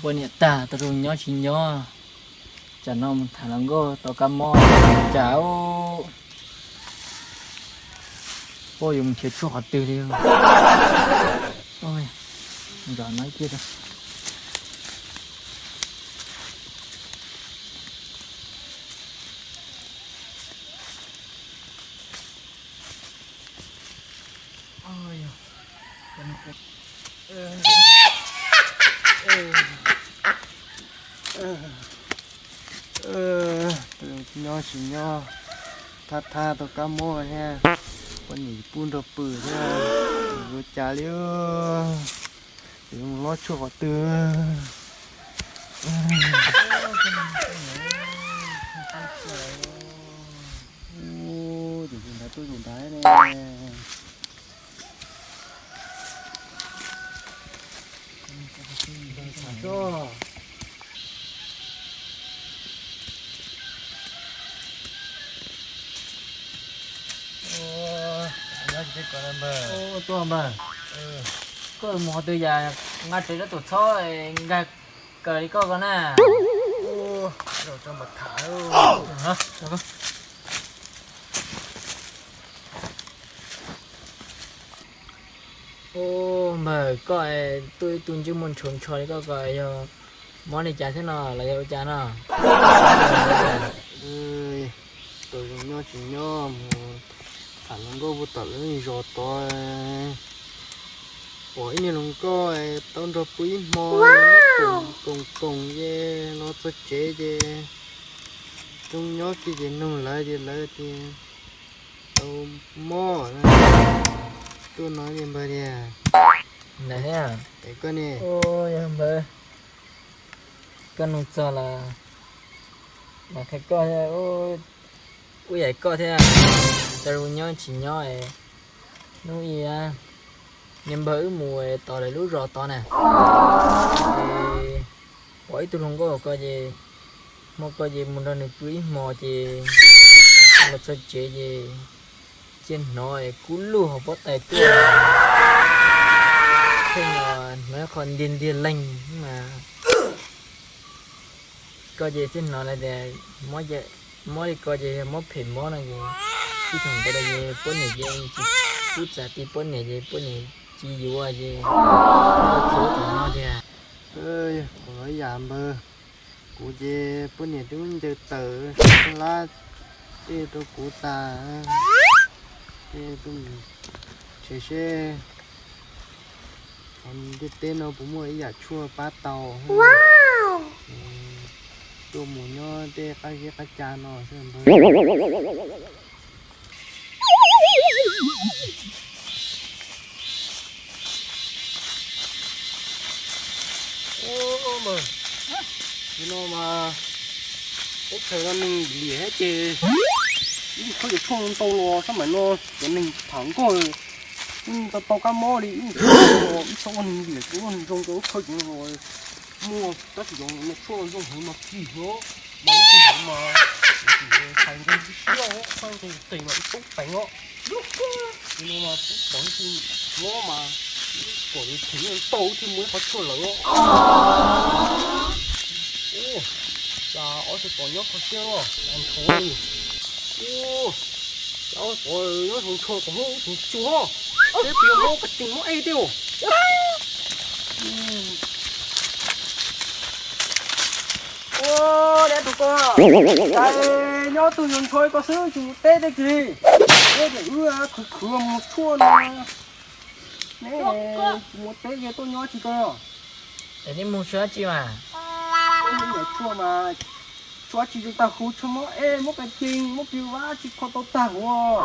Poj niam tag tau zoo nyob tsis nyob, tsam no mus tham hluas nkauj tau kab mob cas. Poj yuav mus nrhiav tshuaj qhov twg li. Zov no kiag. Nyob tsis nyob, thab thab tau kab mob thiab, poj niam pub nrog pw thiab, yuav cas li, yuav mus lob tshuaj qhov twg. Tus ntawd tuaj tus ntawd ne. Tuaj npawg, koj mus qhov twg yam, nqa tsev rab tus txhob nkag kaw li koj ko na. Ua npawg, koj tuaj ib tug ntsej muag ntshau ntsho li koj ko yog mob li cas thiab no los yog ua cas no? Tau zoo nyob tsis nyob mus tham hluas nkauj puag tom lub zos tod, pom ib niag hluas nkauj tau nrog pw ib hmo, koos koos ces los txog tsev ces zoo nyob kiag ces nug lawv ces lawv tias tau mob. Tuaj no ces npawg tias, ntawd thiab es koj ne? Yog npawg, koj nug txog los qhia koj, ua yam koj thiab, tau zoo nyob tsis nyob es hnub ib niag npawg wb mus tos lawv lub zos tod na, es pom ib tug hluas nkauj ko ces hmo ko ces mus nrog nws pw ib hmo ces los txog tsev ces cia hnov es kub lug hauv pob tais tuaj, pheej hnov qhov ntiag ntiag leeg mas. Ko ces thiaj hnov lawv tias mob li ko ces yog mob phem mob no ces tib thaum ntawd ces poj niam ces tsis pub txav ti poj niam ces poj niam tsis yuav ces tau tshuav thaum no tiag. Kuv los yam npawg, kuv ces poj niam twb ncaws tawm sab lab tej rau kuv tas, tej tuaj mus nrhiav seb ntiaj teb no puas muaj ib yam tshuaj pab tau. Tuaj mus nyob tej qab zeb qab ca no xwb npawg. Ub, mas, no mas teb chaws no neeg liam thiab ces ib khawb cov tshuaj ntau los sab maim no cov neeg tham nkauj tau tau kab mob li ib, ib txhob ua neeg liam txhob ua neeg zoo rau lub khawb cov no los muaj tab sis cov tshuaj zoo heev mas kim no mas ib tug mas hais nqe siab siab, hais nqe tes mas ib tug peev os. Ces no mas pom ib tug mob mas kom yuav them ntau thiaj muaj ib qhov tshuaj lawm. Cas ob tug pom nyob kho siab los cas ntshauv li. Cas ob tug pom nyob ntshau ntshau kom muab ub tug tsuag, seb puas yog mob kas tsees mob ej thiab os. Ua, dab tug ko, cas nyob tug yuav ntshua ko xwb tsis mus teb tej kiag li. Neb tias wb khwv khwv mus tshuaj no, neb tsis mus teb kiag tuaj nyob tsis ko. Es neb mus tshuaj dab tsi mas? Tshuaj mas, tshuaj dab tsi zoo tag huv, tshuaj mob ej mob kas tsees mob plis vab tsis kho tau tag huv.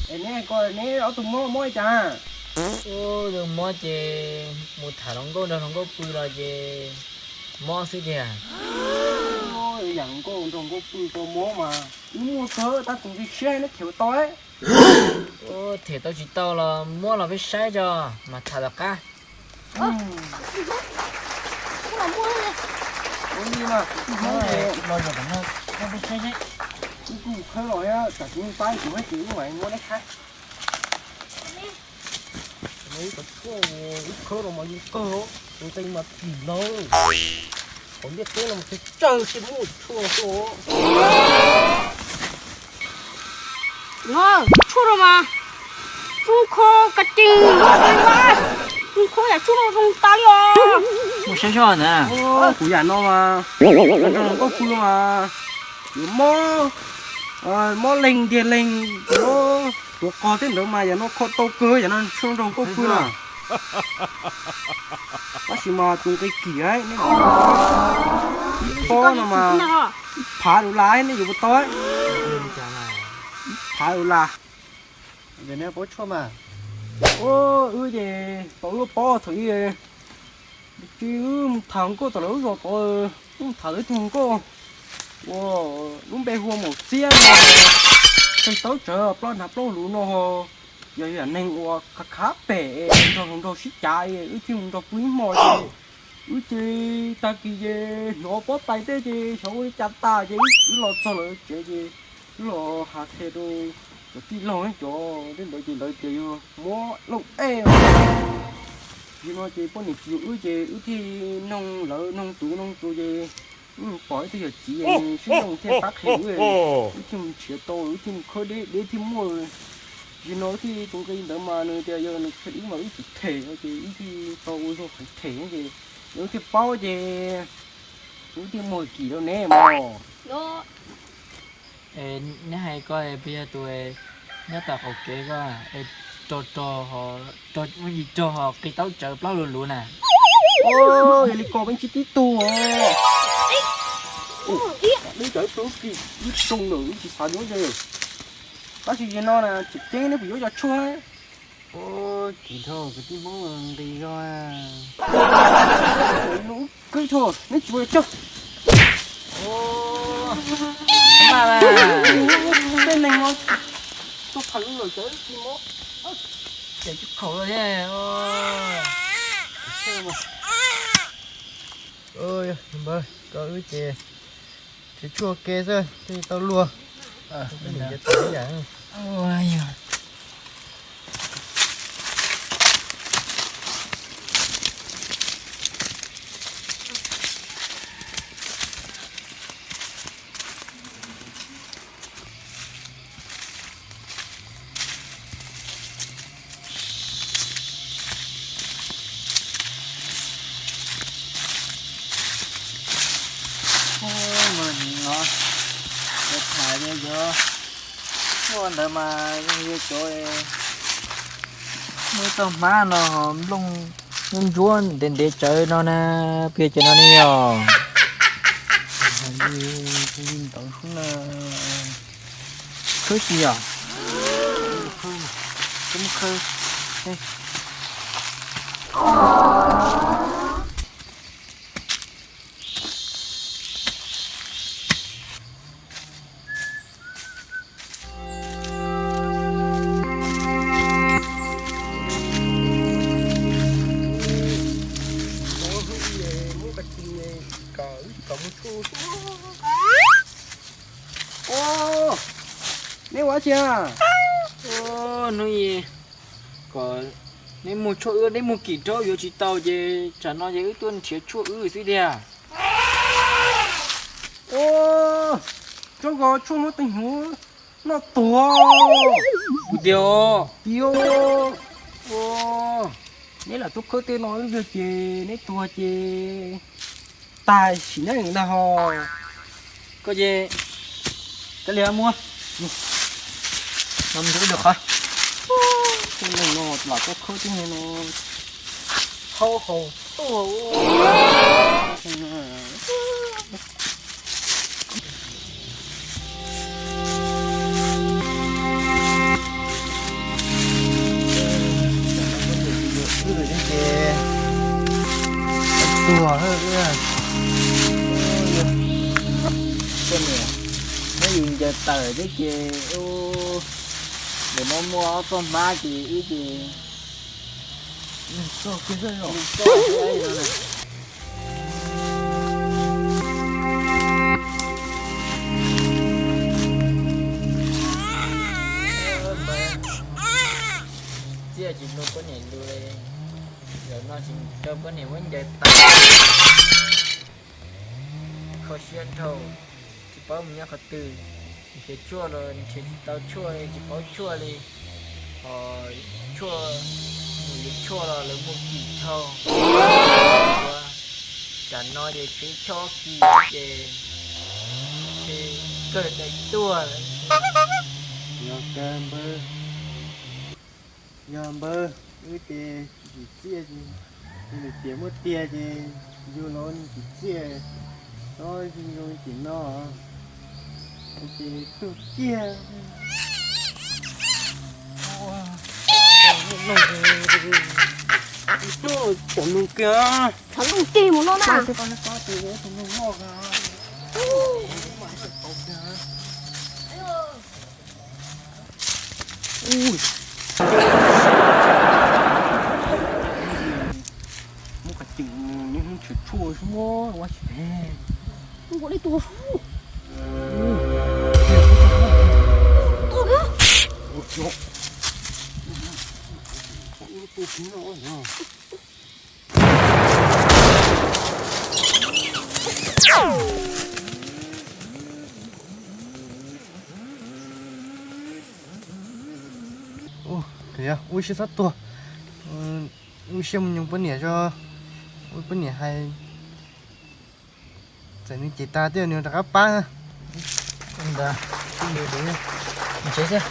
Es neb ko neb ob tug mob mob li cas? Ub, mob ces mus tham hluas nkauj nrog hluas nkauj pw los ces mob xwb tiag. Yam hluas nkauj nrog hluas nkauj pw ko mob mas wb muaj kawg tab tus nqi siab neb them tau. Them tau tsis tau los muab los peb saib tso mas tham tom qab. Ua li mas kuv twb mob los yog tom no, muab peb saib seb. Wb kuj khawb los thiab tsam kuv pab kuv thiab ces wb mam muab neb saib. Ib qhov tshuaj ib khawb los mas zoo kawg. Tus nqi mas kim ntawd, hauv ntiaj teb no mas tsawg tsawg thiaj muaj tshuaj tuaj. Tshuaj no mas zoo kho ka cees, zoo kho yam tshuaj no zoo tas li os. Muaj saib soj na. Kuv yam no mas zoo nkauj pw mas, yuav mob, mob leeg ntiag leeg, mob tuav qog tej ntawd mas yam no kho tau kawg, yam no tshuaj zoo nkauj pw na. Tab sis mas tus nqi kim, pob no mas ib phav dollar, nej yuav puas tau? Ib phav dollar. Wb ces tau lub pob thaum ub, tsis wb mus tham nkauj tom lawv lub zos tod, wb mus tham lawv ib tug nkauj uas lub npe hu ua Maum Txiab no, qi taub tsawv plaub hnav plaub luv no, yog yam neeg uas khav khav pem nrog hluas nraug sib cav, wb thiaj mus nrog pw ib hmo ces wb ces tag kis ces hnov pob tais tej ces xyov ua li cas tas ces wb los txog lawv tsev ces wb los hais qhia rau cov tij laug cov tej ntawd ces lawv tias yog muab lauj ej. Yog no ces poj niam tsis yuav wb ces wb thiaj noog lawv, noog tus noog tus ces wb pom ib tug yawm txiv sib zoo thiaj pab qhia wb, wb thiaj mus nrhiav tau, wb thiaj mus khawb deb, deb thiaj muaj. Yog no wb thiaj tus nqi ntawd mas nws tias yog nws qhia wb mas wb tsis them no ces wb thiaj tau ua zoo heev them ces wb thiaj paub ces wb thiaj muag kim rau neb mog. Neb hais koj peb yog tus nyob tom qaum kev ko, rog rog, muaj yim rog ho qi taub tsawv plaub luv luv na. Yog li ko peb ntsib tib tug os. Neb cov ib tug kis ib tug lawm wb tsis xav yuav ces. Tab sis yog no na tseem ceeb neb puas yuav cov tshuaj? Ua, kim dhau, kwv tij Hmoob nqis zog. Kwv tij, neb tsis ua cog. Tej neeg no tuaj tham lawm cov ib tug mob, ces tsis khaum los thiab. Npawg, koj wb ces nrhiav tshuaj ke xwb thiaj tau luag. Mus no, tham tias cov tshuaj ntawd mas zoo li cov muaj ib tog hmab no ho nplooj ntsuab ntsuab ntev ntev tsawv no na, peb cov no ne yog. Li ntawd xwb na. Khawb tsis yog? Khawb, khawb. Neb ua dab tsi? Hnub i kom neb muag tshuaj wb, neb muag kim rau yuav tsis tau ces tsam no ces wb tuaj nrhiav tshuaj wb xwb tiag. Tsob ko tshuaj muab tej hnyuv noj tuag. Kuv tiag. Tiag. Neb lam tuaj khawb tej no yog ces neb tuag ces tag sim neej ntag ho. Koj ces kav liam muab, no mus nrhiav ib lwm qhov. Tej neeg no lam tuaj khawb tej no, haub haus tuag. Ces tuag, poj niam, neb yus ncaws tawm thiab ces, nim no muaj ob txoj hmab ces wb ces txiaj tsis mloog poj niam lus li. Zaum no ces rau poj niam muab ncaws tag, kho siab dhau, tsis paub mus nyob qhov twg. Nrhiav tshuaj los nrhiav tsis tau tshuaj li, tsis paub tshuaj li. Ho tshuaj, mus yuav tshuaj los lawv muag kim dhau. Tsam no ces tshuav ib choj kis ces ntshe kawg daim tuaj lawm. Yog kawg npawg, yog npawg, wb ces tsis tsim txiaj ces, nws tias muaj tiag ces yug los tsis txiaj, txhob zoo li tim no, ces tuag kiag. Cov nug kiag. Thov nug kiag mus no na. Muab qhov cim nws tshwm tshuaj xwb ua tsis teg. Nkaus li tus tua na. Ua siab txhob tuag, ua siab mus nyoos poj niam tso, ua poj niam hais, txawm nws cem tag twb nws rov qab pab. Ntawd, ntsev xwb.